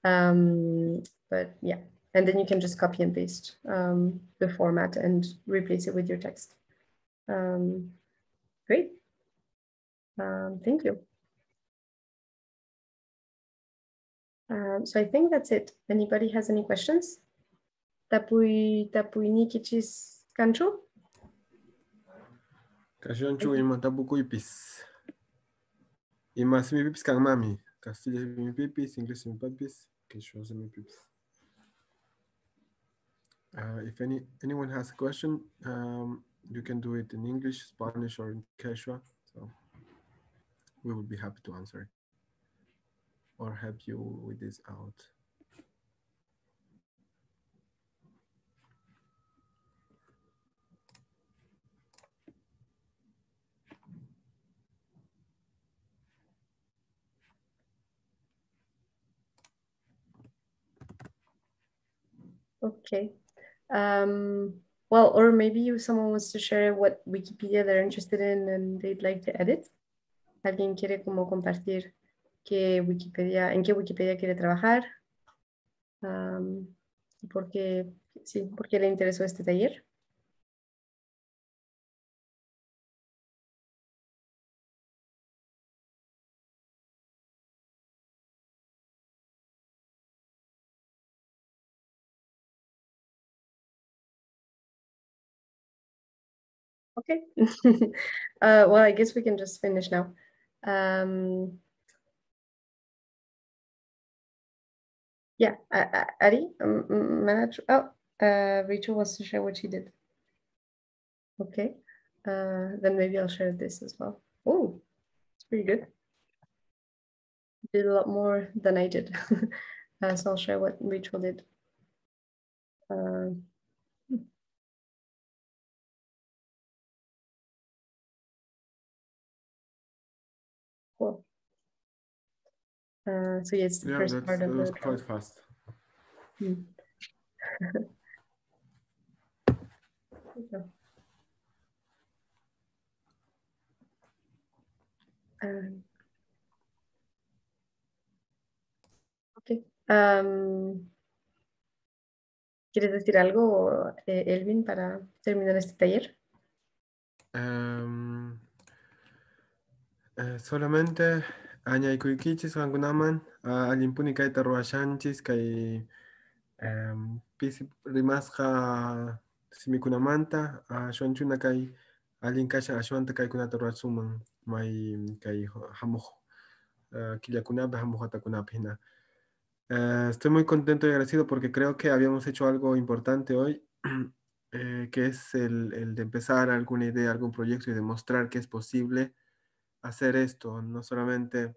But yeah, and then you can just copy and paste the format and replace it with your text. Great. Thank you. So I think that's it. Anybody has any questions? Tapuynikichis kanchu? Kashunchu ima tapukuypis. Ima simipipis kanmami. Castilla simipipis, English simipipis, Quechua simipipis. If anyone has a question, you can do it in English, Spanish, or in Quechua. So we would be happy to answer it or help you with this out. Okay. Well, or maybe someone wants to share what Wikipedia they're interested in and they'd like to edit. ¿Alguien quiere como compartir qué Wikipedia, en qué Wikipedia quiere trabajar? ¿Por qué, sí, por qué le interesó este taller? Okay. Well, I guess we can just finish now. Yeah, Ari, manage. Oh, Rachel wants to share what she did. Okay, then maybe I'll share this as well. Oh, it's pretty good. Did a lot more than I did. So I'll share what Rachel did. Cool. So yeah, it's the Yeah, first part that of was the quite fast. Okay. ¿Quieres decir algo, Elvin, para terminar este taller? Solamente añaykuykichis qankunaman, allinpuni kayta ruwashanchis kay pisi rimasqa simikunamanta, ashwanchuna kay allin kashan ashwanta kaykunata ruwasunman may kay hamuq killakunapi hamuq watakunapi hina. Estoy muy contento y agradecido porque creo que habíamos hecho algo importante hoy, que es el de empezar alguna idea, algún proyecto y demostrar que es posible hacer esto, no solamente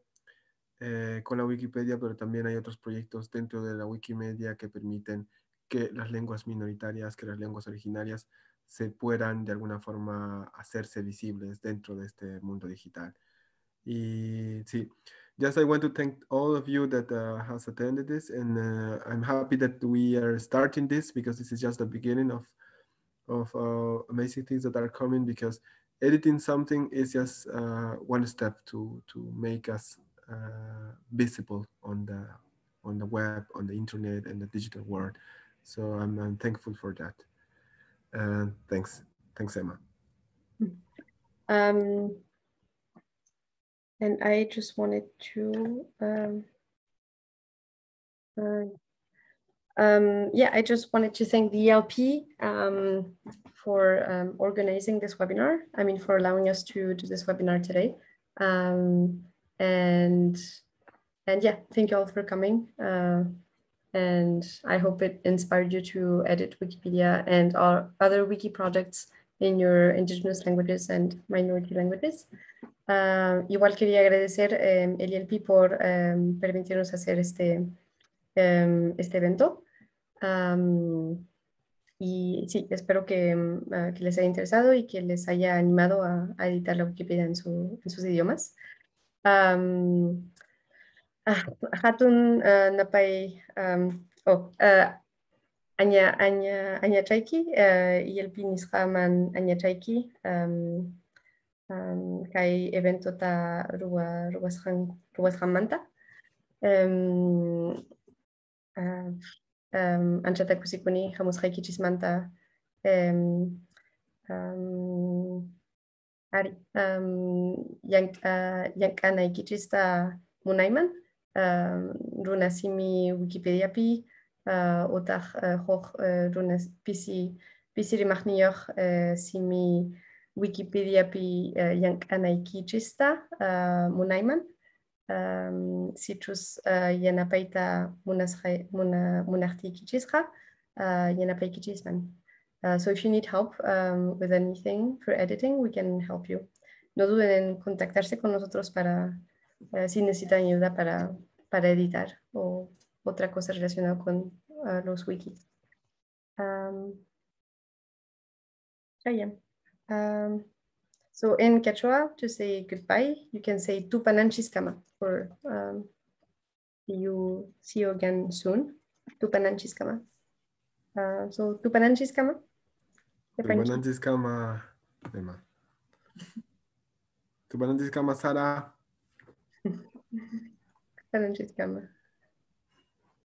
con la Wikipedia, pero también hay otros proyectos dentro de la Wikimedia que permiten que las lenguas minoritarias, que las lenguas originarias se puedan de alguna forma hacerse visibles dentro de este mundo digital. Y sí, just I want to thank all of you that has attended this, and I'm happy that we are starting this because this is just the beginning of amazing things that are coming, because editing something is just one step to make us visible on the web, on the internet, and the digital world. So I'm thankful for that. Thanks, Emma. And I just wanted to, I just wanted to thank the ELP for organizing this webinar. I mean, for allowing us to do this webinar today. And yeah, thank you all for coming. And I hope it inspired you to edit Wikipedia and all other wiki projects in your indigenous languages and minority languages. Igual quería agradecer el ELP por permitirnos hacer este evento. Y sí, espero que les haya interesado y que les haya animado a editar la Wikipedia en sus idiomas. Hatun napay añachayki, ELP nisqaman añachayki, kay eventota ruwasqanmanta. Anchata kusikuni hamusqaykichismanta. Ari llank'anaykichista munayman, runasimi Wikipediapi otaq huk runas pisi rimaqniyuq simi Wikipediapi llank'anaykichista munayman. Sichus yanapayta munaqtiykichisqa yanapaykichisman. So if you need help with anything for editing, we can help you. No duden en contactarse con nosotros para si necesitan ayuda para editar o otra cosa relacionada con los wikis. Yeah. So in Quechua, to say goodbye, you can say Tupananchiskama for see you again soon. Tupananchiskama. So Tupananchiskama. Tupananchiskama, Emma. Tupananchiskama, Sara. Tupananchiskama.